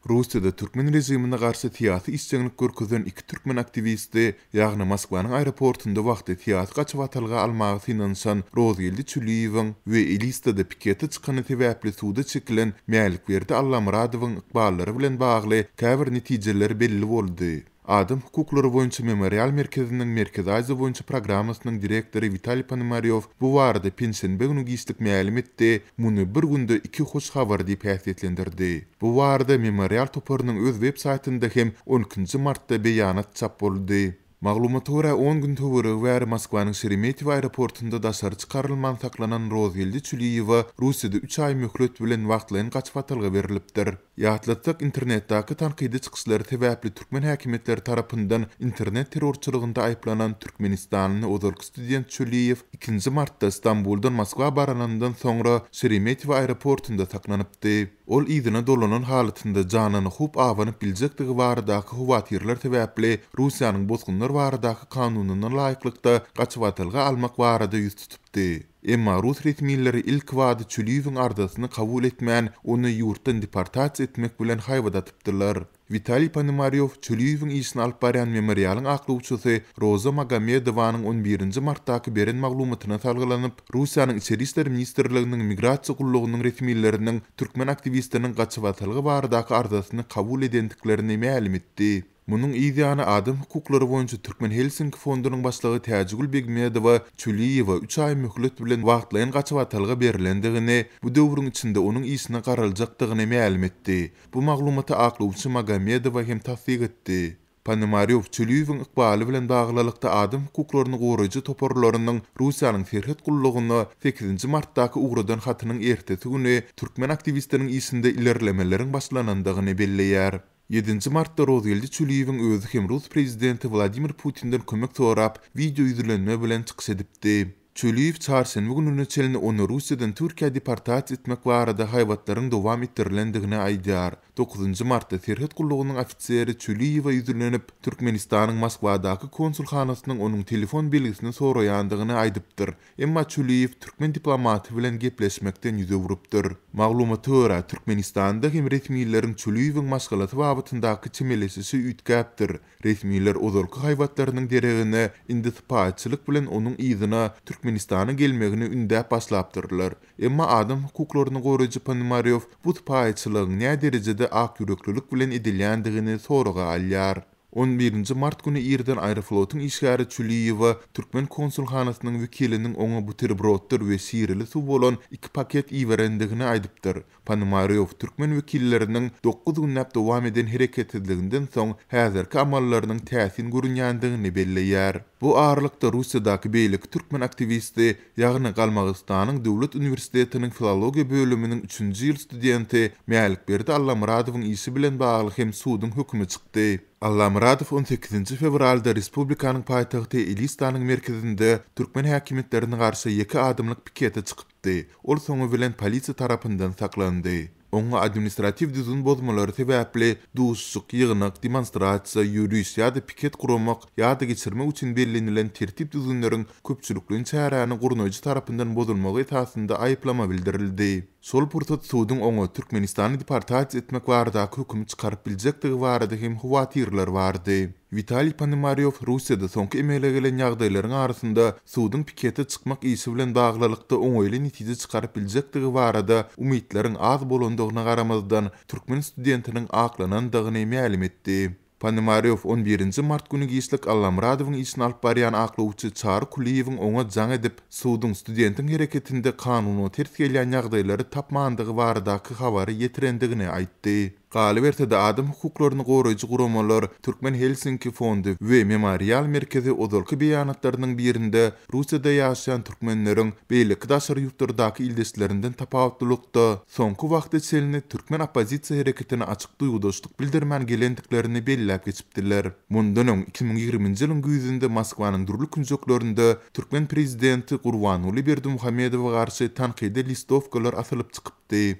Russiýada türkmen režimine garşy syýasy işjeňlik görkezen iki türkmen aktiwisti, ýagny Moskwanyň aeroportunda wagty syýasy gaçybatalga almaga synanyşan Rozgeldi Çüliýewiň we Elistada pikete çykany sebäpli suda çekilen Mälikberdi Allamyradowyň ykballary bilen bagly käbir netijeler belli boldy. Adam hukuklary boýunça Memorial merkeziniň Merkezi Aziýa boýunça programmasynyň direktory Witaliý Ponomarýow bu barada penşenbe güni giçlik mälim etdi, muny bir günde iki hoş habar diýip häsiýetlendirdi. Bu barada Memorial toparynyň öz web saýtynda hem on ikinji martda beýanat çap boldy. Maglumata görä, on gün töweregi bäri Moskwanyň Şeremetýewo aeroportynda daşary çykarylman saklanan Rozgeldi Çüliýewa Russiýada üç aý möhlet bilen wagtlaýyn gaçybatalga berlipdir. Ýatlatsak, internetdäki tankydy çykyşlary sebäpli türkmen häkimiýetleri tarapyndan internet terrorçylygynda aýyplanan türkmenistanly ozalky student Çöliýew ikinji martda Stambuldan Moskwa baranyndan soňra Şeremetýewo aeroportynda saklanypdy. Ol yzyna dolanan halatynda janyna howp abanyp biljekdigi baradaky howatyrlar sebäpli Russiýanyň bosgunlar baradaky kanunyna laýyklykda gaçybatalga almak barada ýüz tutupdy. Emma rus resmileri ilkibada Çüliýewiň arzasyny kabul etmän, ony ýurtdan deportasiýa etmek bilen haýbat atypdylar. Witaliý Ponomarýow Çüliýewiň işini alyp barýan Memorialyň aklawçysy Roza Magomedowanyň on birinji martdaky beren maglumatyna salgylanyp, Russiýanyň Içeri işler ministrliginiň Migrasiýa gullugynyň resmileriniň türkmen aktiwistiniň gaçybatalga baradaky arzasyny kabul edendiklerini mälim etdi. Munuň yz ýany adam hukuklary boýunça Türkmen Helsinki fondunyň başlygy Täjigül Begmedowa Çüliýewa üç aý möhlet bilen wagtlaýyn gaçybatalga berlendigini, bu döwrüň içinde onuň işine garaljakdygyny mälim etdi. Bu maglumaty aklawçy Magomedowa hem tassyk etdi. Ponomarýow Çüliýewiň ykbaly bilen baglylykda adam hukuklaryny goraýjy toparlarynyň Russiýanyň serhet gullugyna sekizinji martdaky ugradan hatynyň ertesi güni türkmen aktiwistiniň işinde ilerlemeleriň başlanandygyny belleýär. Ýedinji martda Rozgeldi Çüliýewiň özi hem rus prezidenti Wladimir Putinden kömek sorap, wideo ýüzlenme bilen çykyş edipdi. Çüliýew çarşenbe gününe çenli ony Russiýadan Türkiýä deportasiýa etmek barada haýbatlaryň dowam etdirilendigini aýdýar. Dokuzynjy martda serhet gullugynyň ofiseri Çüliýewe ýüzlenip, Türkmenistanyň Moskwadaky konsulhanasynyň onuň telefon belgisini soraýandygyny aýdypdyr. Emma Çüliýew türkmen diplomaty bilen gepleşmekden ýüz öwrüpdir. Maglumata görä, Türkmenistanda hem resmileriň Çüliýewiň maşgalasy babatyndaky çemeleşişi üýtgäpdir. Resmiler ozalky haýbatlarynyň deregine, indi sypaýyçylyk bilen onuň yzyna Türkmenistana gelmegini ündäp başlapdyrlar. Emma adam hukuklaryny goraýjy Ponomarýow bu sypaýyçylygyň näderejede akýüreklilik bilen edilýändigini soraga alýar. On birinji mart güni irden Aeroflotyň işgäri Çüliýewa türkmen konsulhanasynyň wekiliniň oňa buterbroddyr we şireli suw bolan iki paket iberendigini aýdypdyr. Ponomarýow türkmen wekilleriniň dokuz günläp dowam eden hereketsizliginden soň häzirki amallarynyň täsin görünýändigini belleýär. Bu aralykda Russiýadaky beýleki türkmen aktiwisti, ýagny Galmagystanyň döwlet uniwersitetiniň filologiýa bölüminiň üçünji ýyl studenti Mälikberdi Allamyradowyň işi bilen bagly hem suduň hökümi çykdy. Allamyradow on sekizinji fewralda respublikanyň paýtagty Elistanyň merkezinde türkmen häkimiýetlerine garşy ýeke adamlyk pikete çykypdy. Ol soňy bilen polisiýa tarapyndan saklandy. Oňa administratiw düzgün bozmalary sebäpli duşuşyk, ýygnak, demonstrasiýa, ýöriş ýa-da piket guramak ýa-da geçirmek üçin bellenilen tertip-düzgünleriň köpçülikleýin çäräni gurnaýjy tarapyndan bozulmagy esasynda aýyplama bildirildi. Şol pursat suduň oňa Türkmenistana deportasiýa etmek baradaky hökümi çykaryp biljekdigi barada hem howatyrlar bardy. Witaliý Ponomarýow Russiýada soňky emele gelen ýagdaýlaryň arasynda suduň pikete çykmak işi bilen baglylykda oňaýly netije çykaryp biljekdigi barada umytlaryň az bolandygyna garamazdan, türkmen studentiniň aklanandygyny mälim etdi. Ponomarýow on birinji mart güni giçlik Allamyradowyň işini alyp barýan aklawçy Çary Kulyýewiň oňa jaň edip, suduň studentiň hereketinde kanuna ters gelýän ýagdaýlary tapmandygy baradaky habary ýetirendigini aýtdy. Galyberse-de, adam hukuklaryny goraýjy guramalar, Türkmen Helsinki fondy we Memorial merkezi ozalky beýanatlarynyň birinde Russiýada ýaşaýan türkmenleriň beýleki daşary ýurtlardaky ildeşlerinden tapawutlylykda, soňky wagta çenli türkmen oppozisiýa hereketine açyk duýgudaşlyk bildirmän gelendiklerini belläp geçipdiler. Mundan öň, 2020-nji ýylyň güýzünde Moskwanyň dürli künjeklerinde türkmen prezidenti Gurbanguly Berdimuhamedowa garşy tankydy listowkalar asylyp çykypdy.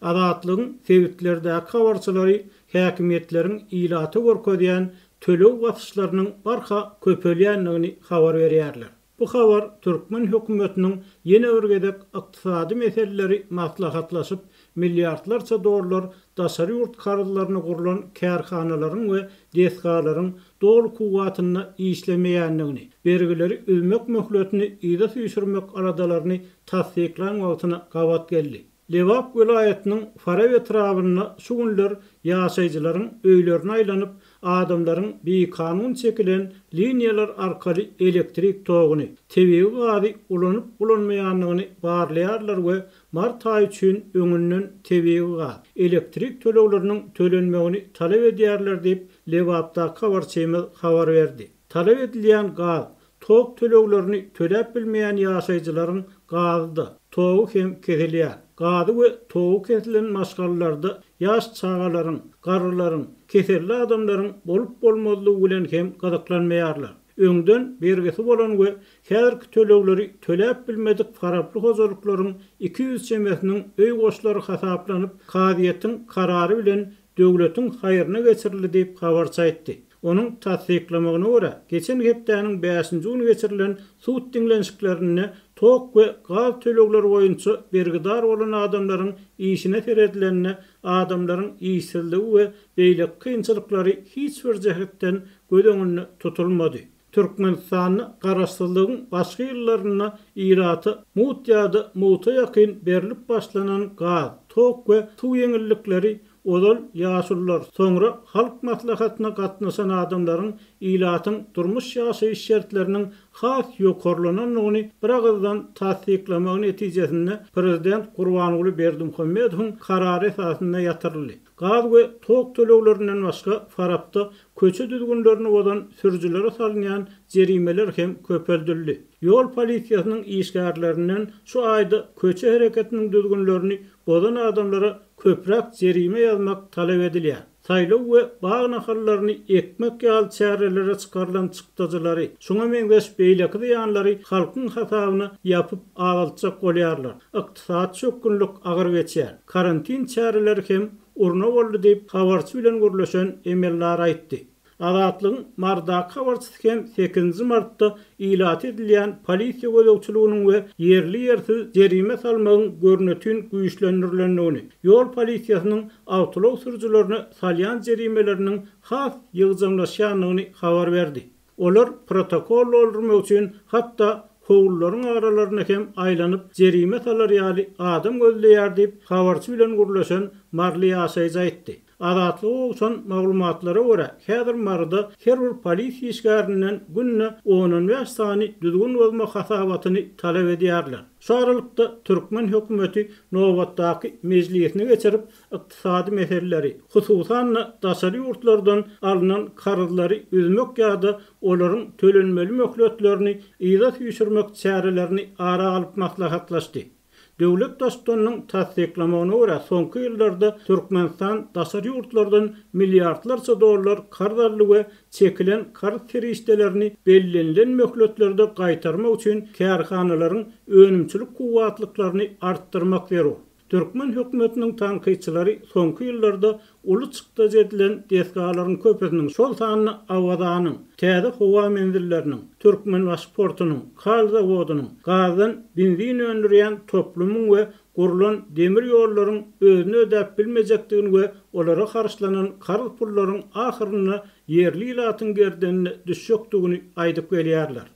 Azatlygyň sebitlerdäki habarçylary häkimiýetleriň ilata görkezýän töleg basyşlarynyň barha köpelýändigini habar berýärler. Bu habar türkmen hökümetiniň ýene bir gezek ykdysady meseleleri maslahatlaşyp, milliardlarça dollar daşary ýurt karzlaryna gurlan kärhanalaryň we desgalaryň doly kuwwatynda işlemeýändigini, bergileri üzmek möhletini yza süýşürmek aladalaryny tassyklan wagtyna gabat geldi. Lebap welaýatynyň Farap etrabynda şu günler ýaşaýjylaryň öýlerine aýlanyp, adamlaryň bikanun çekilen liniýalar arkaly elektrik toguny, tebigy gazy ulanyp-ulanmaýandygyny barlaýarlar we mart aýy üçin öňünden tebigy gaz, elektrik tölegleriniň tölenmegini talap edýärler diýip, Lebapdaky habarçymyz habar berdi. Talap edilýän gaz, Tok töleglerini töläp bilmeýän ýaşaýjylaryň gazy-da, togy hem kesilýär. Gazy we togy kesilen maşgalalarda ýaş çagalaryň, garrylaryň, keselli adamlaryň bolup-bolmazlygy bilen hem gyzyklanmaýarlar. Öňden bergisi bolan we häzirki tölegleri töläp bilmedik faraply hojalyklaryň 200 çemesiniň öý goşlary hasaplanyp, kazyýetiň karary bilen döwletiň haýryna geçirildi diýip, habarçy aýtdy. Onuň tassyklamagyna görä, geçen hepdäniň bäşinji güni geçirilen sud diňlenişiklerinde tok we gaz tölegleri boýunça bergidar bolan adamlaryň işine seredilende adamlaryň işsizligi we beýleki kynçylyklary hiç bir jähetden göz öňünde tutulmady. Türkmenistanda garaşsyzlygyň başky ýyllarynda ilata mugt ýa-da mugta ýakyn berlip başlanan gaz, tok we suw ýeňillikleri ozal ýaşulular, soňra Halk Maslahatyna gatnaşan adamlaryň ilatyň durmuş-ýaşaýyş şertleriniň has ýokarlanandygyny biragyzdan tassyklamagy netijesinde prezident Gurbanguly Berdimuhamedowyň karary esasynda ýatyryldy. Gaz we tok töleglerinden başga Farapda köçe düzgünlerini bozan sürüjilere salynýan jerimeler hem köpeldildi. Ýol polisiýasynyň işgärlerinden şu aýda köçe hereketiniň düzgünlerini bozan adamlara köpräk jerime ýazmak talap edilýär. Saýlaw we bag nahallaryny ekmek ýaly çärelere çykarylan çykdajylary, şuňa meňzeş beýleki zyýanlary halkyň hasabyna ýapyp azaltjak bolýarlar. Ykdysady çökgünlik agyr geçýär. Karantin çäreleri hem urna boldy diýip, habarçy bilen gürleşen emeldar aýtdy. Azatlygyň Marydaky habarçysy hem sekizinji martda ilata edilýän polisiýa gözegçiliginiň we ýerli-ýersiz jerime salmagyň görnetin güýçlendirilendigini, ýol polisiýasynyň awtoulag sürüjilerine salýan jerimeleriniň has ýygjamlaşýandygyny habar berdi. Olar protokol doldurmak üçin hatda howlularyň aralaryna hem aýlanyp, jerime salar ýaly adam gözleýär diýip, habarçy bilen gürleşen maryly ýaşaýjy aýtdy. Azatlyga gowşan maglumatlara görä, häzir Maryda her bir polisiýa işgärinden günde ondan bäş sany düzgün bozma hasabatyny talap edýärler. Şu aralykda, türkmen hökümeti nobatdaky mejlisini geçirip, ykdysady meseleleri, hususan-da, daşary ýurtlardan alnan karzlary üzmek ýa-da olaryň tölenmeli möhletlerini yza süýşürmek çärelerini ara alyp maslahatlaşdy. Döwlet Baştutanynyň tassyklamagyna görä, soňky ýyllarda Türkmenistan daşary ýurtlardan milliardlarça dollar karz aldy we çekilen karz serişdelerini bellenilen möhletlerde gaýtarmak üçin kärhanalaryň önümçilik kuwwatlyklaryny artdyrmak zerur. Türkmen hökümetiniň tankytçylary soňky ýyllarda uly çykdajy edilen desgalaryň köpüsiniň, şol sanda Awazanyň, täze howa menzilleriniň, Türkmenbaşy portunyň, kal zawodynyň, gazdan benzin öndürýän toplumyň we gurlan demir ýollaryň özüni ödäp bilmejekdigini we olara harçlanan karz pullaryň ahyrynda ýerli ilatyň gerdenine düşjekdigini aýdyp gelýärler.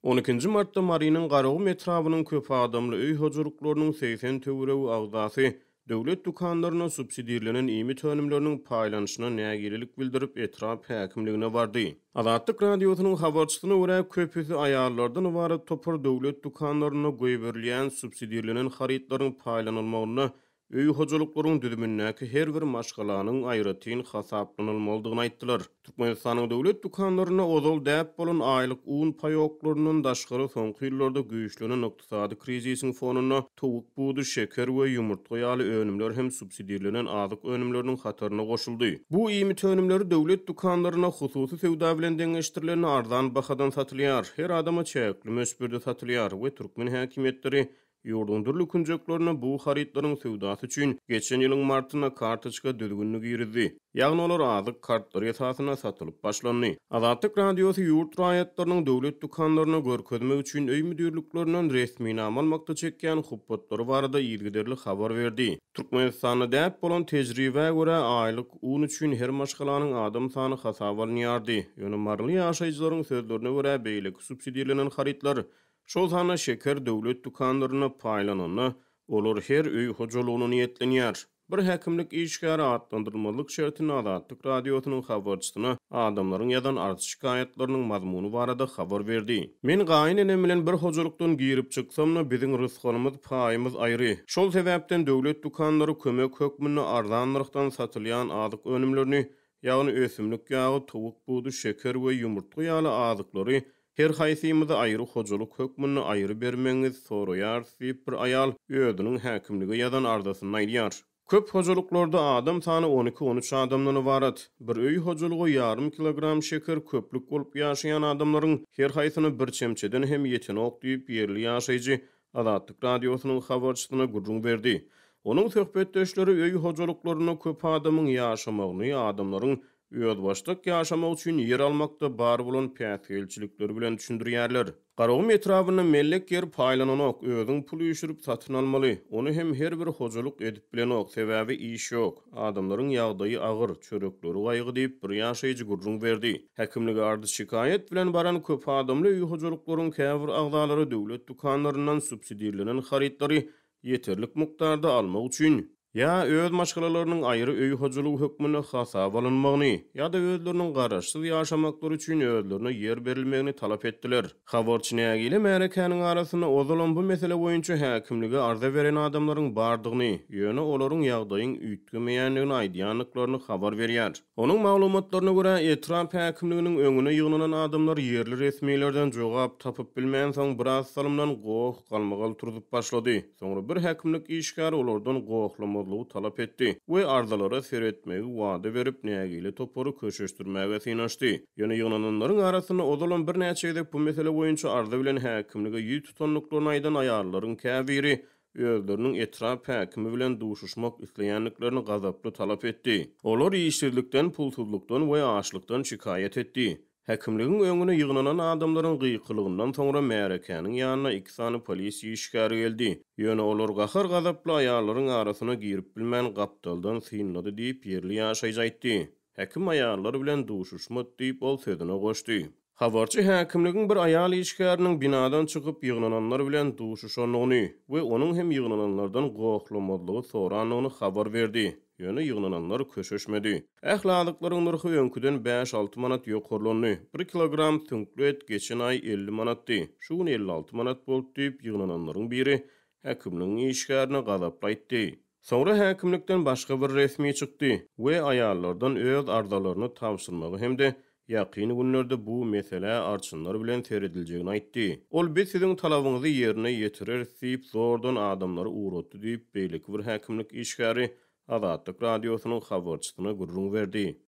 On ikinji martda Marynyň Garagum etrabynyň köp adamly öý hojalyklarynyň 80 töweregi agzasy döwlet dükanlarynda subsidirlenen iýmit önümleriniň paýlanyşyna nägilelik bildirip, etrap häkimligine bardy. Azatlyk Radiosynyň habarçysyna görä, köpüsi aýallardan ybarat topar döwlet dükanlarynda goýberilýän subsidirlenen harytlaryň paýlanylmagynda öý hojalyklaryň düzümindäki her bir maşgalanyň aýratyn hasaplanylmalydygyny aýtdylar. Türkmenistanyň döwlet dükanlarynda ozal däp bolan aýlyk un paýoklaryndan daşgary soňky ýyllarda güýçlenen ykdysady krizisiň fonunda towuk budy, şeker we ýumurtga ýaly önümler hem subsidirlenen azyk önümleriniň hataryna goşuldy. Bu iýmit önümleri döwlet dükanlarynda hususy söwda bilen deňeşdirilende arzan bahadan satylýar, her adama çäkli möçberde satylýar we türkmen häkimiýetleri. Ýurduň dürli künjeklerinde bu harytlaryň söwdasy üçin geçen ýylyň martynda kartoçka düzgünini girizdi. Ýagny olar azyk kartlary esasynda satylyp başlandy. Azatlyk Radiosy ýurt raýatlarynyň döwlet dükanlaryna görkezmek üçin öý müdirliklerinden resminama almakda çekýän hupbatlary barada yzygiderli habar berdi. Türkmenistanda däp bolan tejribä görä, aýlyk un üçin her maşgalanyň adam sany hasaba alynýardy. Ýöne maryly ýaşaýjylaryň sözlerine görä, beýleki subsidirlenen harytlar, şol sanda şeker döwlet dükanlarynda paýlananda, olar her öý hojalygyna niýetlenýär. Bir häkimlik işgäri atlandyrylmazlyk şertinde Azatlyk Radiosynyň habarçysyna adamlaryň ýazan arz-şikaýatlarynyň mazmuny barada habar berdi. Men gaýyn enem bilen bir hojalykdan girip çyksam-da, biziň rysgalymyz, paýymyz aýry. Şol sebäpden döwlet dükanlary kömek hökmünde arzan nyrhdan satylýan azyk önümlerini, ýagny ösümlik ýagy, towuk budy, şeker we ýumurtga ýaly azyklary her haýsymyza aýry hojalyk hökmünde aýry bermegiňizi soraýarys diýip, bir aýal özüniň häkimlige ýazan arzasynda aýdýar. Köp hojalyklarda adam sany on iki-on üç adamdan ybarat. Bir öý hojalyga ýarym kilogram şeker köplük bolup ýaşaýan adamlaryň her haýsyna bir çemçeden hem ýetenok diýip, ýerli ýaşaýjy Azatlyk Radiosynyň habarçysyna gürrüň berdi. Onuň söhbetdeşleri öý hojalyklarynda köp adamyň ýaşamagyny, adamlaryň özbaşdak ýaşamak üçin ýer almakda bar bolan päsgelçilikleri bilen düşündirýärler. Garagum etrabynda mellek ýer paýlananok, özüň pul üýşürip satyn almaly. Ony hem her bir hojalyk edip bilenok, sebäbi iş ýok. Adamlaryň ýagdaýy agyr, çörekleri gaýgy diýip, bir ýaşaýjy gürrüň berdi. Häkimlige arz-şikaýat bilen baran köp adamly öý hojalyklaryň käbir agzalary döwlet dükanlaryndan subsidirlenen harytlary ýeterlik mukdarda almak üçin, ýa öz maşgalalarynyň aýry öý hojalygy hökmünde hasaba alynmagyny, ýa-da özleriniň garaşsyz ýaşamaklary üçin özlerine ýer berilmegini talap etdiler. Habarçy nägile märekäniň arasynda ozalam bu mesele boýunça häkimlige arza beren adamlaryň bardygyny, ýöne olaryň ýagdaýyň üýtgemeýändigini aýdýandyklaryny habar berýär. Onuň maglumatlaryna görä, etrap häkimliginiň öňüne ýygnanan adamlar ýerli resmilerden jogap tapyp bilmänsoň, biraz salymdan goh-galmagal turzup başlady. Soňra bir häkimlik işgäri olardan gohlamazlygy talap etdi we arzalara seretmegi wada berip, nägile topary köşeşdirmäge synanyşdy. Ýöne ýygnananlaryň arasynda ozalam birnäçe gezek bu mesele boýunça arza bilen häkimlige ýüz tutandyklaryny aýdan aýallaryň käbiri özleriniň etrap häkimi bilen duşuşmak isleýändiklerini gazaply talap etdi. Olar işsizlikden, pulsuzlykdan we açlykdan şikaýat etdi. Häkimligiň öňüne ýygnanan adamlaryň gykylygyndan soňra märekäniň ýanyna iki sany polisiýa işgäri geldi. Ýöne olar gahar-gazaply aýallaryň arasyna girip bilmän gapdaldan synlady diýip, ýerli ýaşaýjy aýtdy. Häkim aýallar bilen duşuşmady diýip, ol sözüne goşdy. Habarçy häkimligiň bir aýal işgäriniň binadan çykyp ýygnananlar bilen duşuşandygyny we onuň hem ýygnananlardan gohlamazlygy sorandygyny habar berdi. Ýöne ýygnananlar köşeşmedi. Ähli azyklaryň nyrhy öňküden bäş-alty manat ýokarlandy. Bir kilogram süňkli et geçen aý 50 manatdy, şu gün 56 manat boldy diýip, ýygnananlaryň biri häkimligiň işgärine gazaply aýtdy. Soňra häkimlikden başga bir resmi çykdy we aýallardan öz arzalaryny tabşyrmagy hem-de ýakyn günlerde bu meselä arçynlar bilen serediljegini aýtdy. Ol biz siziň talabyňyzy ýerine ýetireris diýip, zordan adamlary ugratdy diýip, beýleki bir häkimlik işgäri Azatlyk Radiosynyň habarçysyna gürrüň berdi.